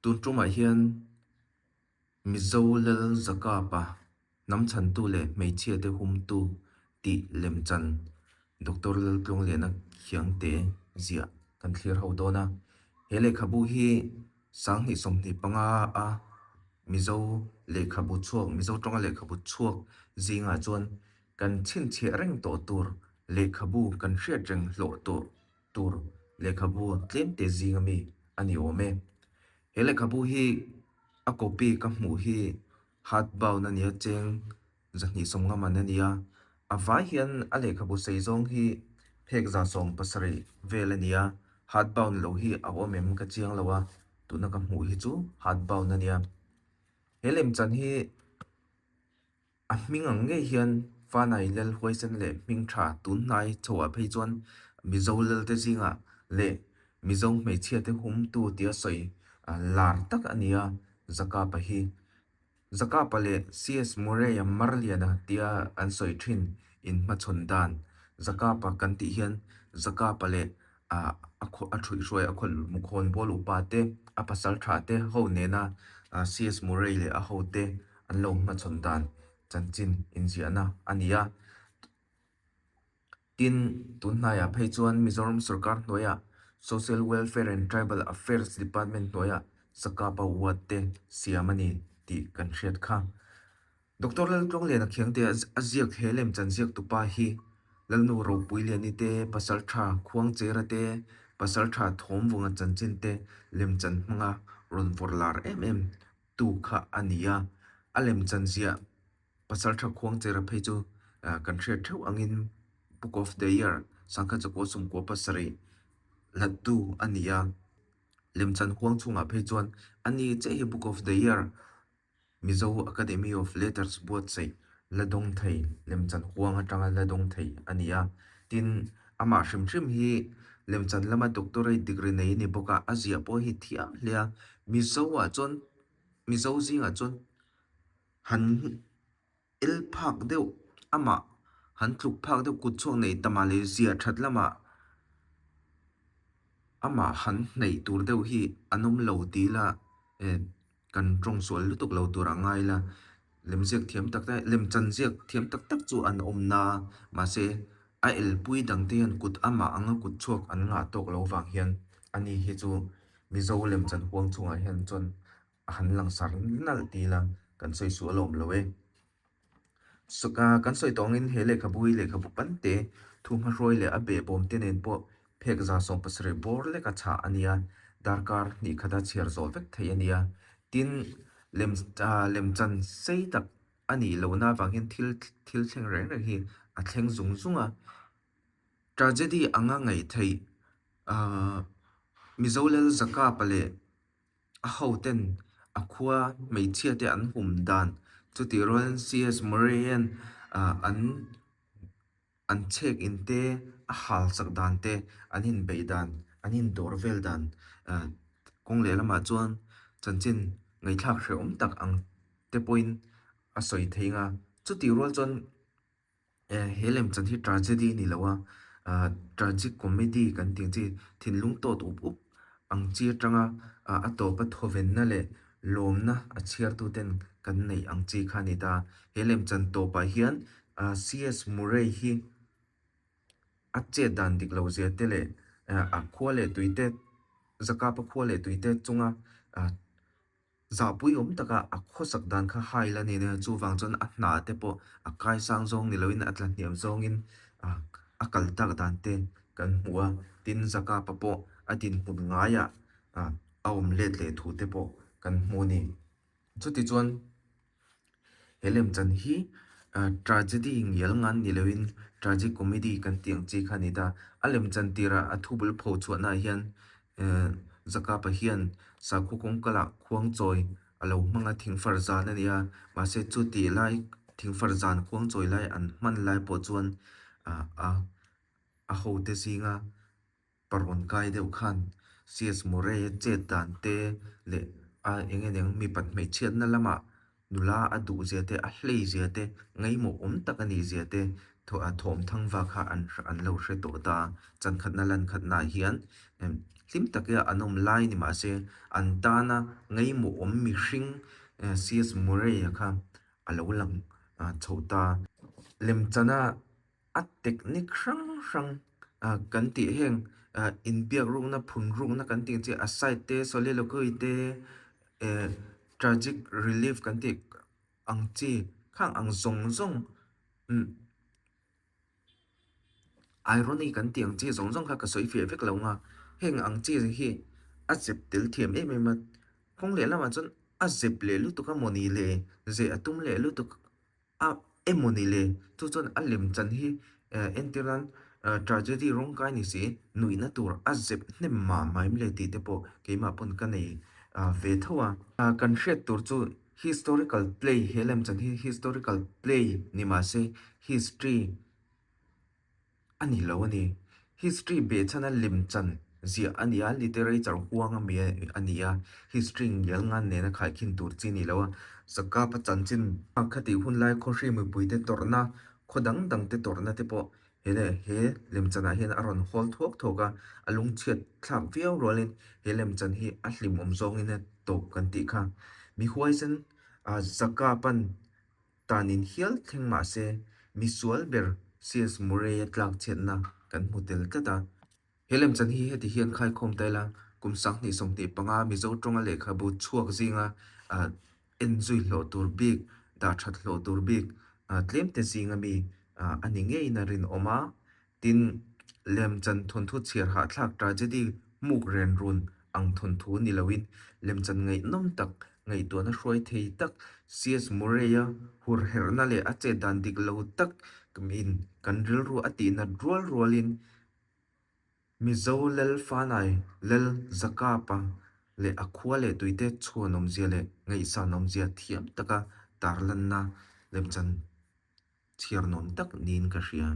Tun tumah hian Mizo Lal Zakapa hnam chhantu leh hmeichhia te humtu tih lemchan Doctor Laltluangliana Khiangte ziah kan thlir ho dawn a. He lehkhabu hi sanghnih 25 a Mizo lehkhabu chhuak, Mizo tawnga lehkhabu chhuak zingah chuan kan chhinchhiah reng tawh tur lehkhabu kan hriat reng hlawh tawh tur lehkhabu tlemte zinga mi a ni awm e. He lehkhabu hi a copy ka hmuh hi hard bound a nia cheng 250 man a ni a, a vai hian a lehkhabu sei zawng hi phek 70 vel a ni a, hard bound lo hi a awm em ka chiang lo a, tuna ka hmuh hi chu hard bound a nia. He lemchan hi a hming ang ngei hian Fanai Lal Huaisen leh hming tha tun hnai chhoah phei chuan Mizo Lal te zingah leh Mizo hmeichhia te humtu tia sawi lar tak a ni a, Zakapa hi. Zakapa leh CS Murray-a Marliana tia an sawi thin inhmachhawn dan. Zakapa kan tih hian Zakapa leh a a thuihhruai a khawnbawl upa te, a pasal tha te ho nena CS Murray leh a hote an lo hmachhawn dan chanchin inziahna a ni a. Tin, tun hnaiah phei chuan Mizoram sorkar hnuaiah Social Welfare and Tribal Affairs Department hnuaiah Zakapa Ward te siam a ni tih kan hriat kha. Doctor Laltluangliana Khiangte a ziak he lemchan ziaktupa hi Lalnu Ropuiliani te, Pasaltha Khuangchera te, Pasaltha Thawmvunga chanchin te lemchan hmanga rawn vawrh lar em em tu kha a ni a. A lemchan ziah Pasaltha Khuangchera phei chu kan hriat theuh angin Book of the Year 1997 hlattu a ni a. Lemchan huang chhungah phei chuan a ni chiah hi Book of the Year Mizo Academy of Letters buatsaih la dawng thei, lemchan huang atanga la dawng thei a ni a. Tin, amah hrim hrim hi lemchan lama doctorate degree nei a ni bawk a, a ziah pawh hi thiam hle a. Mizo ah chuan, Mizo zingah chuan han el phak deuh, amah han tluk phak deuh kut chhuak nei tamah leh ziah that lamah amah han hnaih tur deuh hi an awm lo tih ila eh kan tawng sual lutuk lo tur a ngai la. Lemziak thiam tak tak, lemchan ziak thiam tak tak chu an awm na mahse a elpui dang te hian kut amah anga kut chhuak an ngah tawk lo vang hian ani hi chu Mizo lemchan huang chungah hian chuan a han langsar nalh ti ila kan sawi sual a awm lo e. Kan sawi tawh angin he lehkhabu hi lehkhabu pante thu hmahruai leh a behbawm te nen pawh phek 70 bawr leka chhah a ni a, darkar hnih khata chhiar zawh vek theih a ni a. Tin, lem lemchan sei tak a nih lohna avang hian thil thil thleng reng reng hi a thleng zung zung a. Tragedy anga ngaih theih Mizo Lal Zakapa leh a hoten a khua hmeichhia te an hum dan chutih rualin CS Murray hian an an chhek in te a hal chak dan te an inbeih dan an indawr vel dan kawng lehlamah chuan chanchin ngaihthlak hrehawm tak ang te pawhin a sawi thei ang a chutih rual chuan. He lemchan hi tragedy a ni lo a, ah tragic comedy kan tih ang chi thinlung tawt up up ang chi atanga ah a tawpa thawvenna leh lawmna a chhiartu ten kan neih ang chi kha a ni ta. He lemchan tawpah hian ah CS Murray hi a chet dan dik lo zia te leh a khua leh tui te Zakapa khua leh tui te chunga ah Zahpui awm taka a khawsak dan kha hai la ni nia, chuvang chuan a hna te pawh a kaisang zawng ni loin a tlahniam zawngin a kal tak dan te kan hmu a, tin Zakapa pawh a dinhmun ngaiah a awm let leh thu te pawh kan hmu a ni. Chutichuan he lemchan hi tragedy ngial ngan ni loin tragic comedy kan tih ang chi kha a ni ta. A lemchan tirah a thu bul pho chhuahnaah hian Zakapa hian sakhaw kawngkalah khuangchawi a lo hmang a, thingfar zan a ni a, mahse chu tih lai thingfar zan khuangchawi lai an hman lai pawh chuan a hote zinga Parawn kai deuh khan CS Murray a chet dan te leh a eng eng eng mipat hmeichhiatna lamah nula a duh zia te, a hlei zia te, ngaihmawh awm tak a nih zia te thawm thang va kha an an lo hre tawh ta a. Chankhatna lan khatnaah hian. Hlim taka an awm lai ni mah se an tana ngaimawhawm mihring CS Murray-a kha a lo lang chho ta. Lemchana a technique hrang hrang kan tih heng inbiak rukna phun rukna kan tih ang chi aside te soliloquy te tragic relief kan tih ang chi khang ang zawng zawng Irony kan tih ang chi zawng zawng kha ka sawi fiah vek lo nga, heng ang chi hi a zep tel thiam em em a, kawng leh lamah chuan a zep leh lutuk a mawni le, zeh a tum leh lutuk a emawni le, chu chuan a lem chan hi entir nan tragedy rawng kai ni si nuihna tur a zep hnem mah mah em le tih te pawh keimah pawn ka nei ve tho a. Kan hriat tur chu Historical play he lemchan hi historical play ni mah se history a ni lo a ni. History behchhana lemchan ziah a ni a, literature huang a mi a ni a, history ngial ngan nena khaikhin tur chi a ni lo a. Zakapa chanchin khatih hun lai khawhri mipuite tawrhna, khaw dang dangte tawrhna te pawh he leh he lemchanah hian a rawn hawl thuak thuak a, a lungchhiat thlak viau rualin he lemchan hi a hlimawm zawngin a tawp kan tih kha. Mi huaisen a Zakapan tanin hial thleng mah se misual ber CS Murray-a tlak chhiatna kan hmu tel tlat a. He lemchan hi heti hian khaikhawm ta ila, kum 2025 Mizo tawnga lehkhabu chhuak zinga en zui hlawh tur bik, dah that hlawh tur bik tlemte zinga mi a ni ngeiin a rinawm a. Tin, lemchan thawnthu chhiar hahthlak tragedy hmuk ren run ang thawnthu ni loin lemchan ngaihnawm tak, ngaihtuahna hruai thei tak CS Murray-a hurherhna leh a chet dan dik lo tak min kan rilru a tihnat rual rualin Mizo Lal Fanai Lal Zakapa leh a khua leh tuite chhuan awmzia leh ngaihsan awmzia thiam taka tarlanna lemchan chhiar nuam tak niin ka hria.